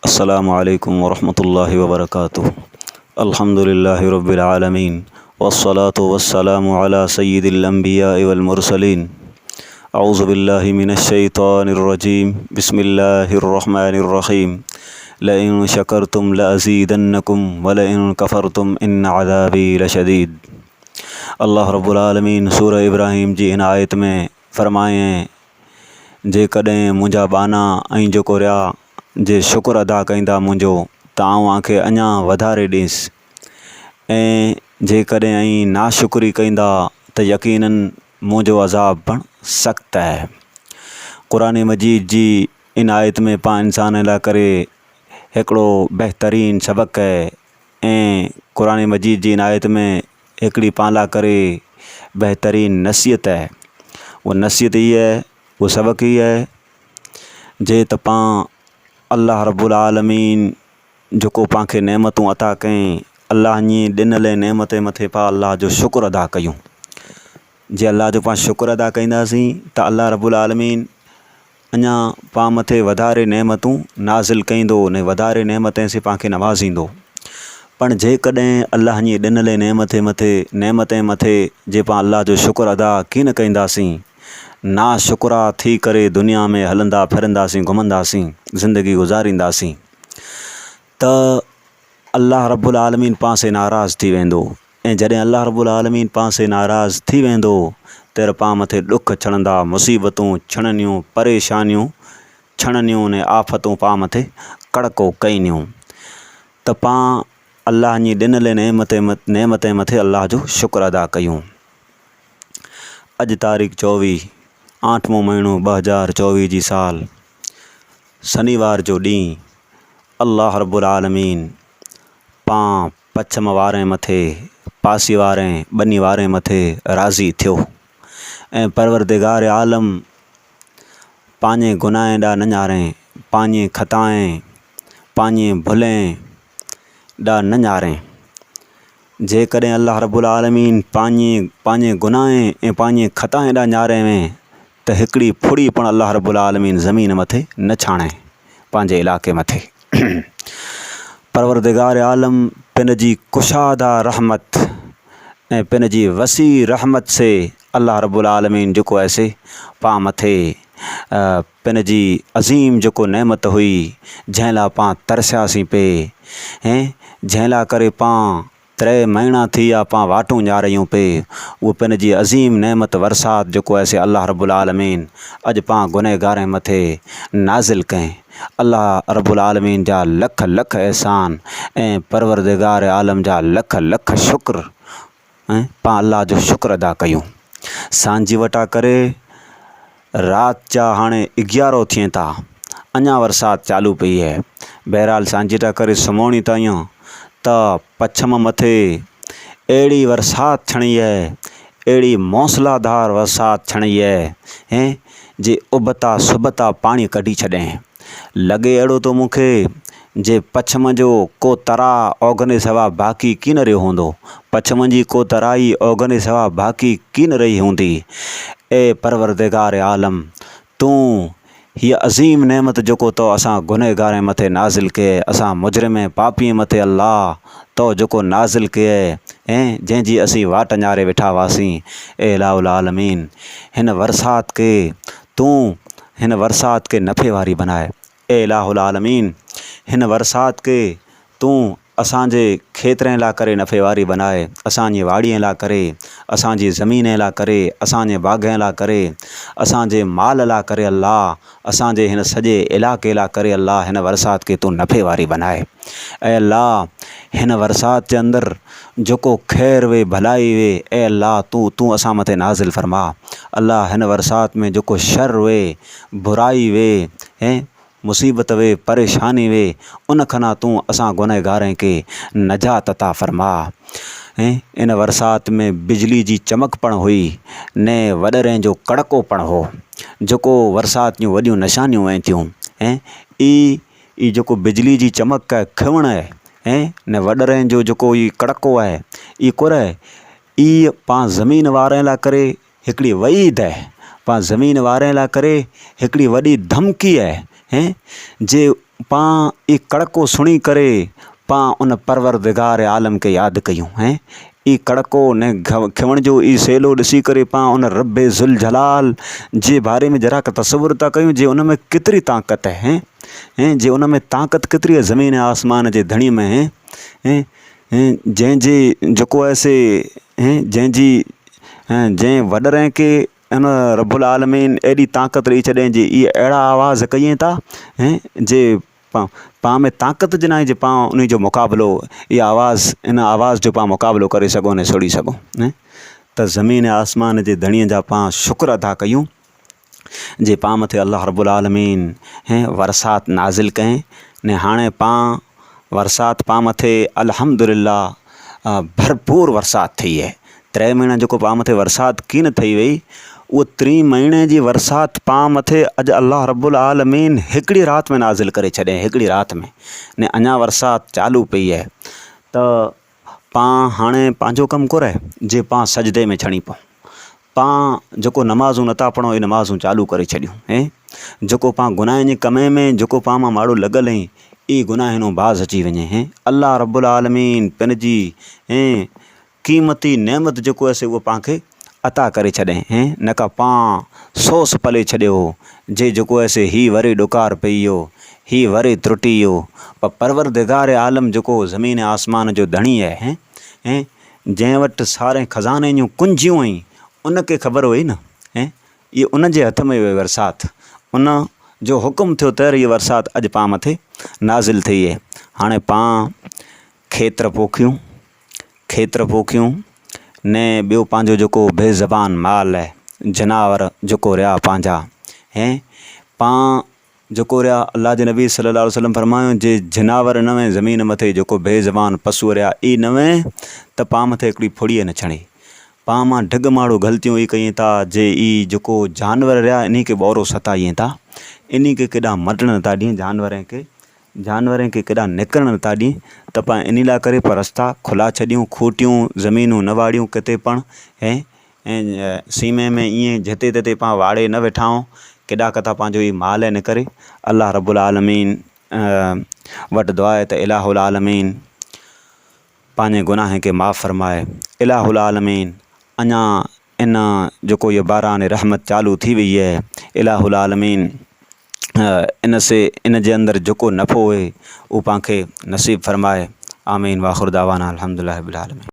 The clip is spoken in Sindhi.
السلام عليڪم ورحمة الله وبرڪاته الحمد لله رب العالمين والصلاة والسلام على سيد الأنبياء والمرسلين أعوذ بالله من الشيطان الرجيم بسم الله الرحمن الرحيم لئن شكرتم لأزيدنكم ولئن كفرتم إن عذابي لشديد الله رب العالمين سورة إبراهيم جي هن آيت ۾ فرمائين جيڪڏهن منهنجا ٻانها ۽ جيڪو ريا جي شڪر ادا ڪئيندا منهنجو ته آئون اوهان کي اڃا وڌاري ڏينس ۽ جيڪڏهن اوهين ناشڪري ڪئيندا ته يقيناً منهنجو عذاب پڻ سخت آهي. قرآن مجيد جي ان آيت ۾ پان انسان لاء ڪري هڪڙو بهترين سبق آهي ۽ قرآن مجيد جي ان آيت ۾ هڪڙي پان لاء ڪري بهترين نصيحت آهي. اها نصيحت هيء آهي، اهو سبق هيء آهي جي ته پان الله رب العالمين جيڪو پان کي نعمتون عطا ڪئين، الله جي ڏنل نعمت مٿي پان الله جو شڪر ادا ڪيون. جي الله جو پان شڪر ادا ڪنداسين ته الله رب العالمين اڃا پان مٿي وڌاري نعمتون نازل ڪيندو ۽ وڌاري نعمتين سين پان کي نوازيندو. پڻ جيڪڏهن الله جي ڏنل نعمتين مٿي نعمتين مٿي جي پان الله جو شڪر ادا ڪين ڪينداسين، ناشڪرا ٿي ڪري دنيا ۾ هلندا ڦرنداسين گهمنداسين زندگي گذارينداسين ته الله رب العالمين پان سين ناراض ٿي ويندو. ۽ جڏهن الله رب العالمين پان سين ناراض ٿي ويندو تير پان مٿي ڏک ڇڻندا، مصيبتون ڇڻنيون، پريشانيون ڇڻنيون ۽ آفتون پان مٿي ڪڙڪو ڪينيون ته پان الله جي ڏنل نعمتين مٿي الله جو شڪر ادا ڪيون. اڄ تاريخ چوويهه آٺمون مهينو 2024 جي سال سنيوار جو ڏينهن الله رب العالمين پان پڇم وارين مٿي، پاسي وارين، ٻني وارين مٿي راضي ٿيو ۽ پروردگار عالم پنهنجي گناهين ڏانهن نه نهارين، پنهنجي خطائين، پنهنجي ڀلين ڏانهن نه نهارين. جيڪڏهن الله رب العالمين پنهنجي پنهنجي گناهين ۽ پنهنجي خطائين ڏانهن نهارين وين ته هڪڙي ڦڙي پڻ الله رب العالمين زمين مٿي نه ڇاڻي پنهنجي علاقي مٿي. پروردگار عالم پنهنجي ڪشاده رحمت ۽ پنهنجي وسيع رحمت سي الله رب العالمين جيڪو آهي سي پان مٿي پنهنجي عظيم جيڪو نعمت هئي جنهن لاء پان ترسياسين پي ۽ جنهن لاء ڪري پان تري مهينا ٿي ويا پان واٽون ڃاريون پي، اهو پن جي عظيم نعمت ورسات جيڪو آهي سي الله رب العالمين اڄ پان گنهگارين مٿي نازل ڪئين. الله رب العالمين جا لک لک احسان ۽ پروردگار عالم جا لک لک شڪر ۽ پان الله جو شڪر ادا ڪيون. سانجهي وٽا ڪري رات جا هاڻي اگيارو ٿئين ٿا، اڃا ورسات چالو پئي اهي. بهرحال سانجهي ٽا ڪري سمهوڻي تائين ته پڇم مٿي اهڙي ورسات ڇڻي اهي، اهڙي موسلاڌار ورسات ڇڻي اهي جي ابتا سبتا پاڻي ڪڍي ڇڏين. لڳي اهڙو ٿو مون کي جي پڇم جو ڪو تراء اوگهندي سوا باقي ڪين رهيو هوندو. پڇم جي ڪو ترائي اوگهندي سوا باقي ڪين رهي هوندي. اي پروردگار عالم! تون هيء عظيم نعمت جيڪو تو اسان گنهگارين مٿي نازل ڪئي، اسان مجرمين پاپين مٿي الله! تو جيڪو نازل ڪئي ۽ جنهن جي اسين واٽ نهاري ويٺا هئاسين، اي اله العالمين! هن ورسات کي تون هن ورسات کي نفعي واري بناء. اي اله العالمين! هن ورسات کي تون اسان جي کيترين لاء ڪري نفعي واري بناء، اسان جي واڙين لاء ڪري، اسان جي زمينين لاء ڪري، اسان جي باغين لاء ڪري، اسان جي مال لاء ڪري الله، اسان جي هن سڄي علائقي لاء ڪري الله هن ورسات کي تون نفعي واري بناء. اي الله! هن ورسات جي اندر جيڪو خير وي ڀلائي وي اي الله تون تون اسان مٿي نازل فرما. الله هن ورسات ۾ جيڪو شر وي برائي وي ۽ مصيبت وي پريشاني وي ان کنا تون اسان گنهگارين کي نجات عطا فرما. ۽ ان ورسات ۾ بجلي جي چمڪ پڻ هئي ني وڏرين جو ڪڙڪو پڻ هو جيڪو ورسات جون وڏيون نشانيون وين ٿيون ۽ اي اي جيڪو بجلي جي چمڪ آهي کنوڻ آهي ۽ نه وڏرين جو جيڪو اي ڪڙڪو آهي اي ڪر آهي اي پان زمين وارين لاء ڪري هڪڙي وعيد آهي پان زمين وارين لاء ڪري هڪڙي وڏي ڌمڪي آهي هين جي پان اي ڪڙڪو سڻي ڪري پان ان پروردگار عالم کي ياد ڪيون ۽ اي ڪڙڪو نه کيوڻ جو اي سيلو ڏسي ڪري پان ان رب ذوالجلال جي باري ۾ ذرا تصور ٿا ڪيون جي ان ۾ ڪيتري طاقت آهي ۽ جي ان ۾ طاقت ڪيتري آهي زمين ۽ آسمان جي ڌڻي ۾ ۽ جنهن جي جيڪو آهي سي جنهن جي جنهن وڏرن کي ان رب العالمين ايڏي طاقت ڏئي ڇڏين جي اهي اهڙا آواز ڪيئن ٿا جي پان ۾ طاقت جي ناهي جي پان انهي جو مقابلو اهي آواز ان آواز جو پان مقابلو ڪري سگهون ۽ سڙي سگهون ته زمين آسمان جي ڌڻي جا پان شڪر ادا ڪيون جي پان مٿي الله رب العالمين ورسات نازل ڪئين ني هاڻي پان ورسات پان مٿي الحمد لله ڀرپور ورسات ٿي آهي. تري مهينا جيڪو پان مٿي ورسات ڪين ٿئي وئي اهو تري مهيني جي ورسات پان مٿي اڄ الله رب العالمين هڪڙي رات ۾ نازل ڪري ڇڏي هڪڙي رات ۾ ني اڃا ورسات چالو پئي آهي ته پان هاڻي پنهنجو ڪم ڪوري جي پان سجدي ۾ ڇڻي پئون. پان جيڪو نمازون نٿا پڙهون اهي نمازون چالو ڪري ڇڏيون هي جيڪو پان گناهن جي ڪمي ۾ جيڪو پان مان ماڙو لڳل هين اهي گناهن باز اچي وڃي هي الله رب العالمين پن جي هي قيمتي نعمت جيڪو آهي سي اهو پان کي عطا ڪري ڇڏي هي نه ڪا پان سوس پلي ڇڏيو جي جيڪو آهي سي هي وري ڏڪار پئي ويو هي وري ترٽي ويو پر پروردگار عالم جيڪو زمين آسمان جو ڌڻي آهي هي جنهن وٽ سارين خزاني جون ڪنجيون هيون، ان کي خبر هئي نه، ۽ اهي ان جي هٿ ۾ هئي ورسات، ان جو حڪم ٿيو ته هيء ورسات اڄ پان مٿي نازل ٿئي. هاڻي پان کيتر پوکيون، کيتر پوکيون، ني ٻيو پنهنجو جيڪو بي زبان مال، جناور جيڪو رهيا پنهنجا، ۽ پان جيڪو رهيا، الله جي نبي صلي الله عليه وسلم فرمايو، جي جناور نه وين زمين مٿي جيڪو بي زبان پسو رهيا اي نه وين ته پان مٿي هڪڙي ڦڙيء نه ڇڻي. پان مان ڍڳ ماڙو غلطيون اي ڪيئين ٿا جي اي جيڪو جانور رهيا انهي کي ٻورو ستائين ٿا انهي کي ڪيڏانهن مٽڻ نٿا ڏين جانورين کي جانورين کي ڪيڏانهن نڪرڻ نٿا ڏين ته پان انهي لاء ڪري پان رستا کلا ڇڏيون کوٽيون زمينون نه واڙيون ڪٿي پڻ ۽ ۽ سيمي ۾ ائين جتي تتي پان واڙي نه ويٺائون، ڪيڏا ڪٿا پنهنجو هي مال نه ڪري. الله رب العالمين وٽ دعا آهي ته الٰه العالمين پنهنجي گناهن کي معاف فرمائي. الٰه العالمين اڃا ان جيڪو هي باران رحمت چالو ٿي وئي آهي الٰه العالمين ان سي ان جي اندر جيڪو نفعو اهي اهو پان کي نصيب فرمائي. آمين واخر دعوانا الحمدلله رب العالمين.